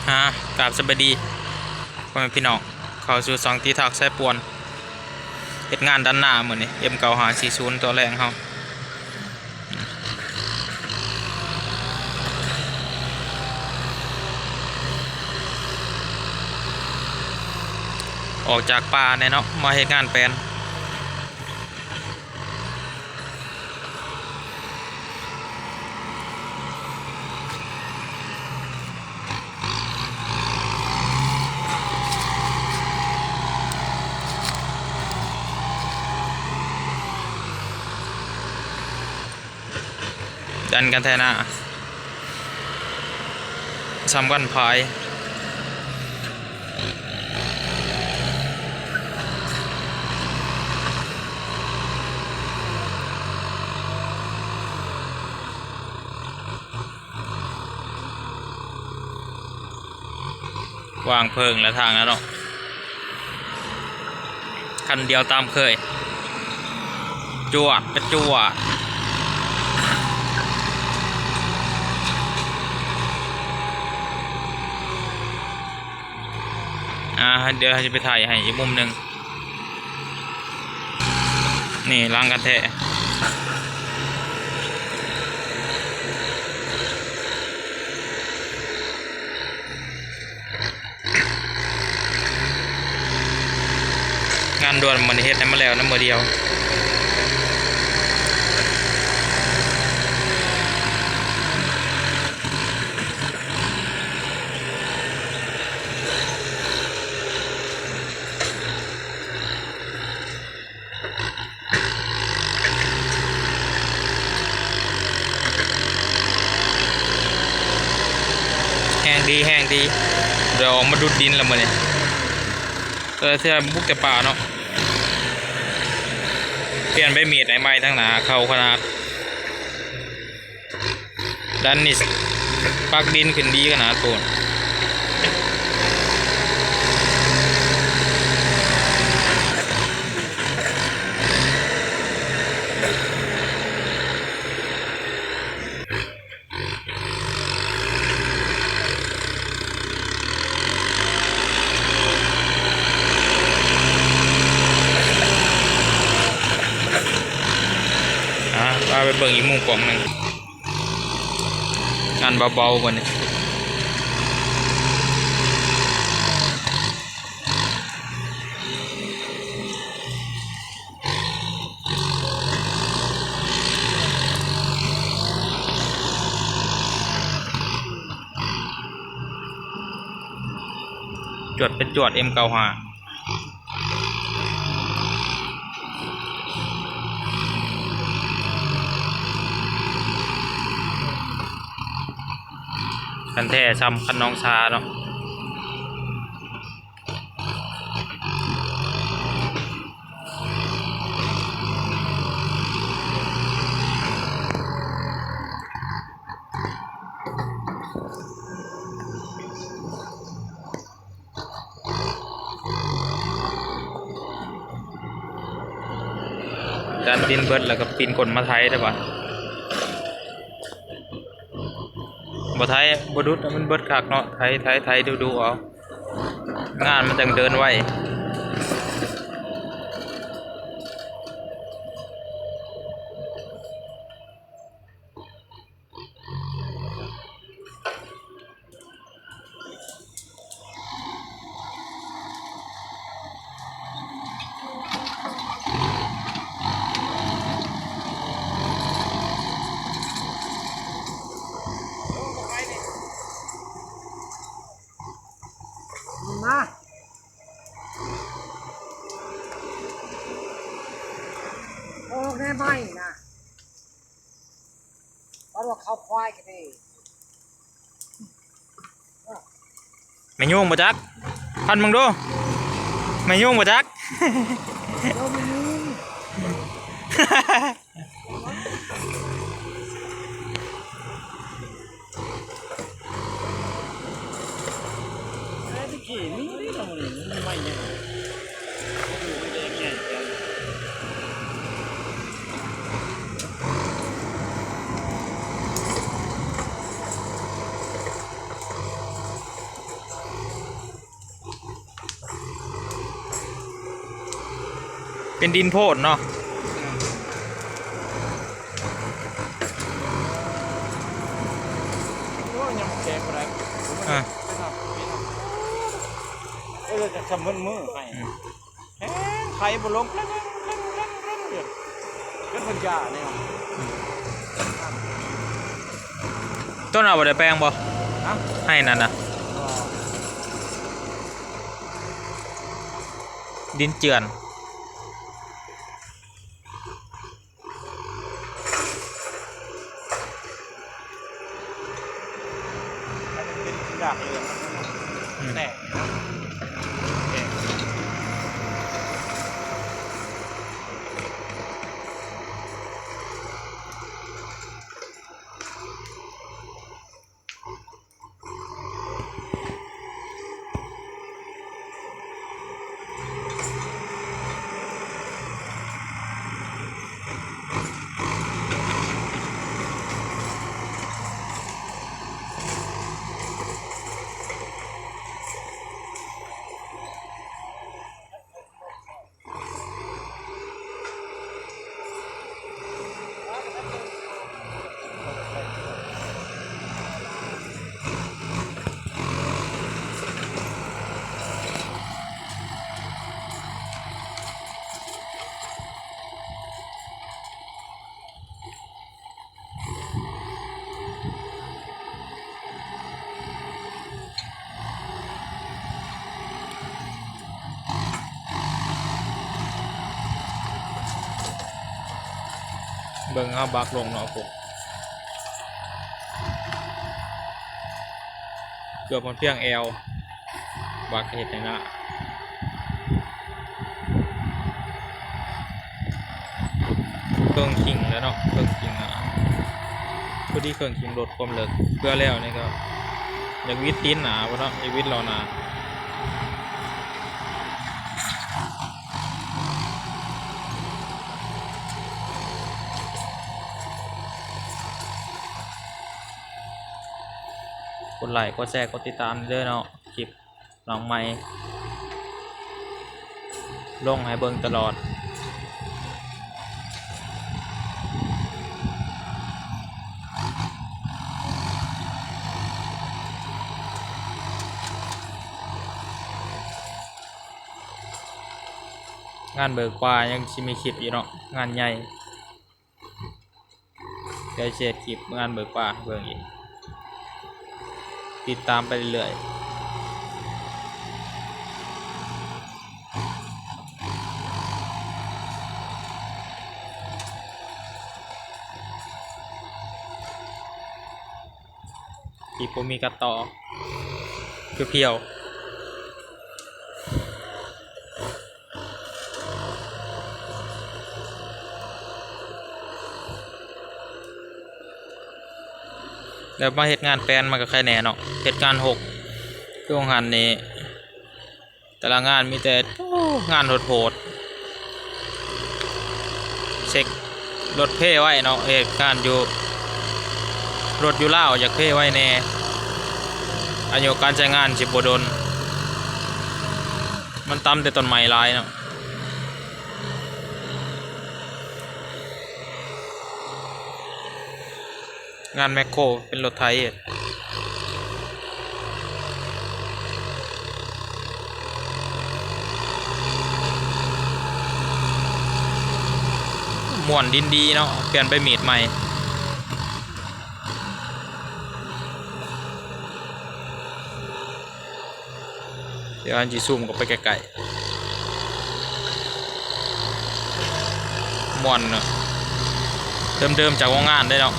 ອາ ກາບສະບາຍດີພໍ່ແມ່ພີ່ນ້ອງ ເຂົ້າສູ່ຊ່ອງຕິທັກສາຍປ່ວນ ເຮັດງານດັນໜ້າມື້ນີ້ ເອັມເກົ້າຫ້າສີ່ສູນ ຕອນແລງເຮົາ ອອກຈາກປ່າແດ່ເນາະ ມາເຮັດງານແປນ. ດັນກັນແທ້ນາ ສ່ຳກັນພາຍ. ວາງເພີງແລ້ວທາງນັ້ນເນາະ ຄັນດຽວຕາມເຄີຍ ຈວດໄປຈວດ ອາ ດຽວເຮົາຈະໄປຖ່າຍໃຫ້ອີກມຸມໜຶ່ງ. ນີ້ຫຼັງກັນແທ້ ງານດ່ວນ ມື້ນີ້ເຮັດໃຫ້ມັນແລ້ວໃນມື້ດຽວ. ແຮງດີ ແຮງດີ ດຽວອອກມາດຸດດິນແລ້ວມື້ນີ້ ແຕ່ລະເທື່ອບຸກແຕ່ປ່າເນາະ ປ່ຽນໃບມີດໃໝ່ໆ ທາງໜ້າເຂົ້າຂະໜາດ. ດ້ານນີ້ປັກດິນຂຶ້ນດີຂະໜາດໂພດ. ອາ ພາໄປເບິ່ງອີກມຸມກ້ອງໜຶ່ງ. ງານເບົາໆ ບາດນີ້ ຈວດໄປຈວດ ເອັມເກົ້າຫ້າ ຄັນແທ້ຊ່ຳຄັນໜອງຊາເນາະ. ຈານປິ່ນເບິດ ແລ້ວກໍປິ່ນກົ້ນມາໄຖເດີ້ບາດ. ບໍ່ໄຖ ບໍ່ດຸດ ມັນເບິດຄັກເນາະ ໄຖ ໄຖ ໄຖ ດຸໆ ເອົາ ງານມັນຈັ່ງເດີນໄວ. ມາ ອອກແນ່ໄມ້ນະ. ເຂົາວ່າເຂົາຄວາຍກະດີ ແມ່ຍຸງບໍ່ຈັກ ພັນເບິ່ງດູ ແມ່ຍຸງບໍ່ຈັກ ແຕ່ຕະກີ້ມີເດ້ເນາະ ນີ້ມັນໄມ້ໃຫຍ່ ໄ ເປັນດິນໂພນເນາະ. ໂອ້ຍ ຍັງແຂງບໍ່ໄດ້ ອ່າ ເອີ ຈະຊຳເໝິດມື້ໃຫ້ ອືມ ແຂງ ໄຂບໍ່ລົງ ເລັງໆໆໆຢູ່ ຈົນເພິ່ນຢ່າແນວ ອືມ ຕົ້ນເຮົາບໍ່ໄດ້ແປງບໍ່? ຮະ? ໃຫ້ນັ້ນນະ ບໍ່ ດິນເຈື່ອນ. ອືມ ແຕກ ເບິ່ງເຮົາບັກລົງເນາະ ເກືອບຮອດພຽງແອວ ບັກເຮັດໃຫ້ນາ ເຄິ່ງຄີງແລ້ວເນາະ ເຄິ່ງຄີງນາ ພໍດີເຄິ່ງຄີງລົດຄວາມເລິກ ເພື່ອແລ້ວນີ້ກໍຢາກຫວິດຕີນນາພຸ້ນເນາະ ຢາກຫວິດລໍ້ນາ. ກົດໄລ ກົດແຊ ກົດຕິດຕາມເດີເນາະ ຄລິບນ້ອງໃໝ່ ລົງໃຫ້ເບິ່ງຕະຫຼອດ. ງານເບີກປ່າຍັງຊິມີຄລິບຢູ່ເນາະ ງານໃຫຍ່. ດຽວຊິເຮັດຄລິບງານເບີກປ່າໃຫ້ເບິ່ງອີກ ຕິດຕາມໄປເລື້ອຍໆ. ທີ່ບໍ່ມີກະຕໍ່ ພຽວໆ. ແລ້ວມາເຮັດງານແປນມັນກໍໄຄແດ່ເນາະ ເຮັດງານຮົກ ຄືວ່າງຫັ້ນນີ້ ແຕ່ລະງານມີແຕ່ ໂອ້ ງານໂຫດໆ ເຊັກລົດເພໄວ້ເນາະ ເຮັດງານຢູ່ ລົດຢູ່ລາວຢາກເພໄວແດ່ ອາຍຸການໃຊ້ງານຊິບໍ່ດົນ ມັນຕຳແຕ່ຕົ້ນໄມ້ຫຼາຍເນາະ. ງານແມັກໂຄເປັນລົດໄຖ ມ່ວນດິນດີເນາະ ປ່ຽນໃບມີດໃໝ່. ດຽວອັນຊິຊູມເຂົ້າໄປໃກ້ໆ ມ່ວນເນາະ ເດີມໆຈາກໂຮງງານເດ້ເນາະ.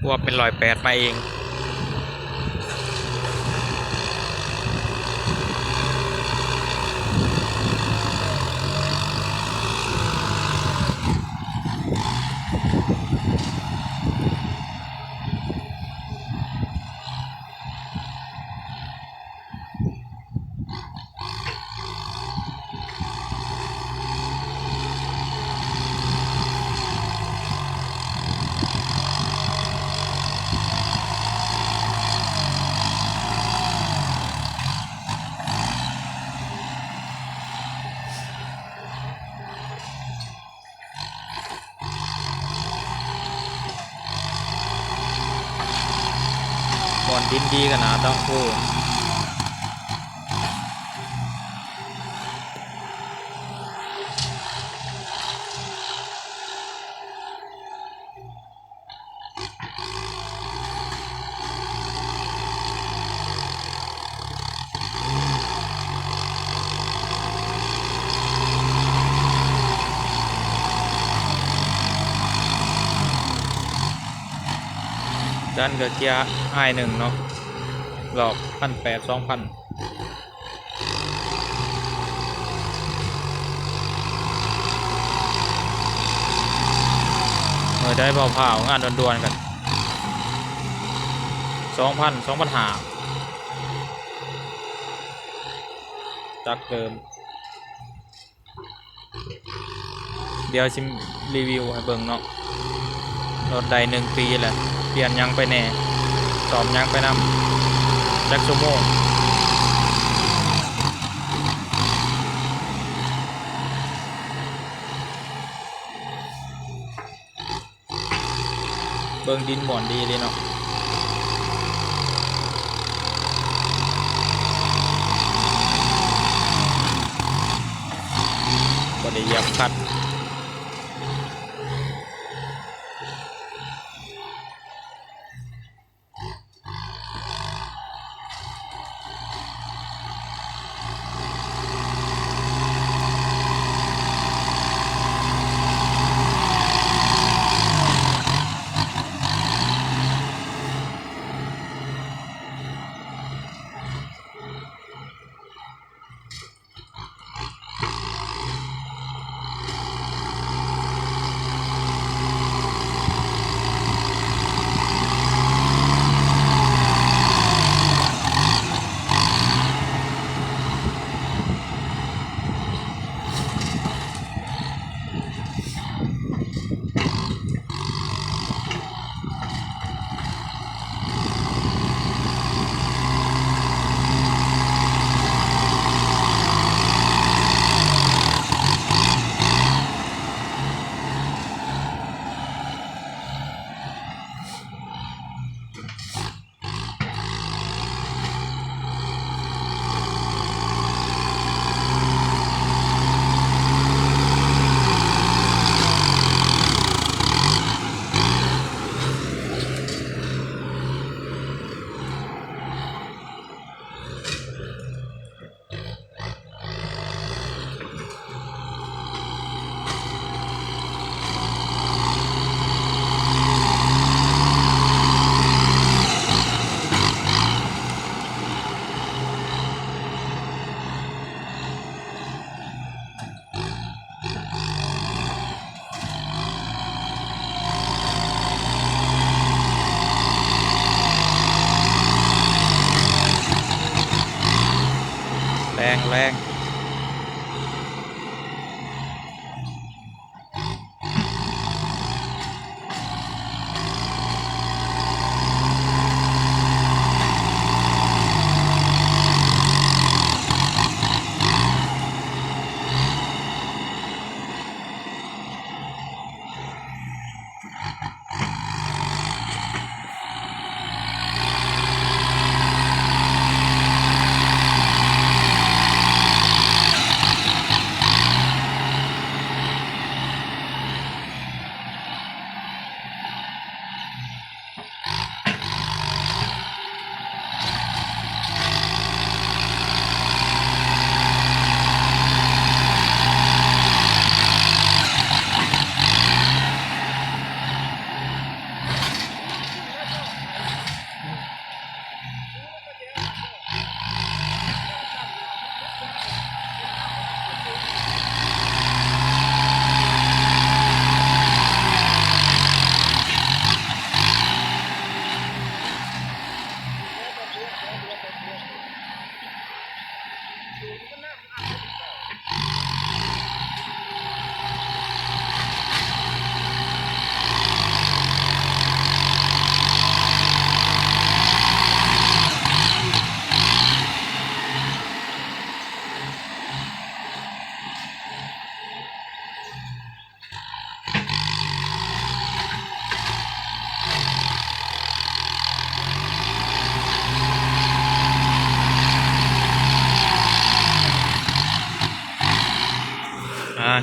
ວ່າເປັນຮ້ອຍແປດມາເອງ ເ ບ່ອນດິນດີຂະໜາດເນາະ. ໂອ້ ຈັນກະເກຍອ້າຍໜຶ່ງເນາະ ລອກພັນແປດ ສອງພັນ. ເອີ ໄດ້ເບົາພ້າວງານດ່ວນໆ ກັນ ສອງພັນ ສອງພັນຫ້າ ຈັກເດີມ. ດຽວຊິຣີວິວໃຫ້ເບິ່ງເນາະ. ລົດໄດ້ໜຶ່ງປີແລ້ວ ປ່ຽນຫຍັງໄປແດ່ ສ້ອມຫຍັງໄປນຳ ຈັກຊົ່ວໂມງ. ເບິ່ງດິນມ່ວນດີເລີຍເນາະ ບໍ່ໄດ້ຢຽບຄັດ. ແລງ ແລງ.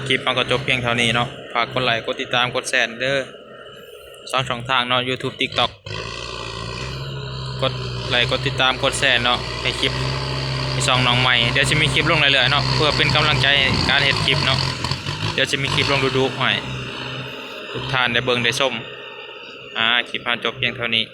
ຄລິບເຮົາກໍຈົບພຽງເທົ່ານີ້ເນາະ. ຝາກກົດໄລ ກົດຕິດຕາມ ກົດແຊເດີ ສອງຊ່ອງທາງເນາະ ຢູທູບ ຕິກຕັອກ ກົດໄລ ກົດຕິດຕາມ ກົດແຊເນາະ ໃຫ້ຄລິບ ໃຫ້ຊ່ອງນ້ອງໃໝ່. ດຽວຊິມີຄລິບລົງເລື້ອຍໆເນາະ ເພື່ອເປັນກຳລັງໃຈໃນການເຮັດຄລິບເນາະ. ດຽວຊິມີຄລິບລົງດຸໆໃຫ້ທຸກທ່ານໄດ້ເບິ່ງໄດ້ຊົມ. ອາ ຄລິບເຮົາຈົບພຽງເທົ່ານີ້.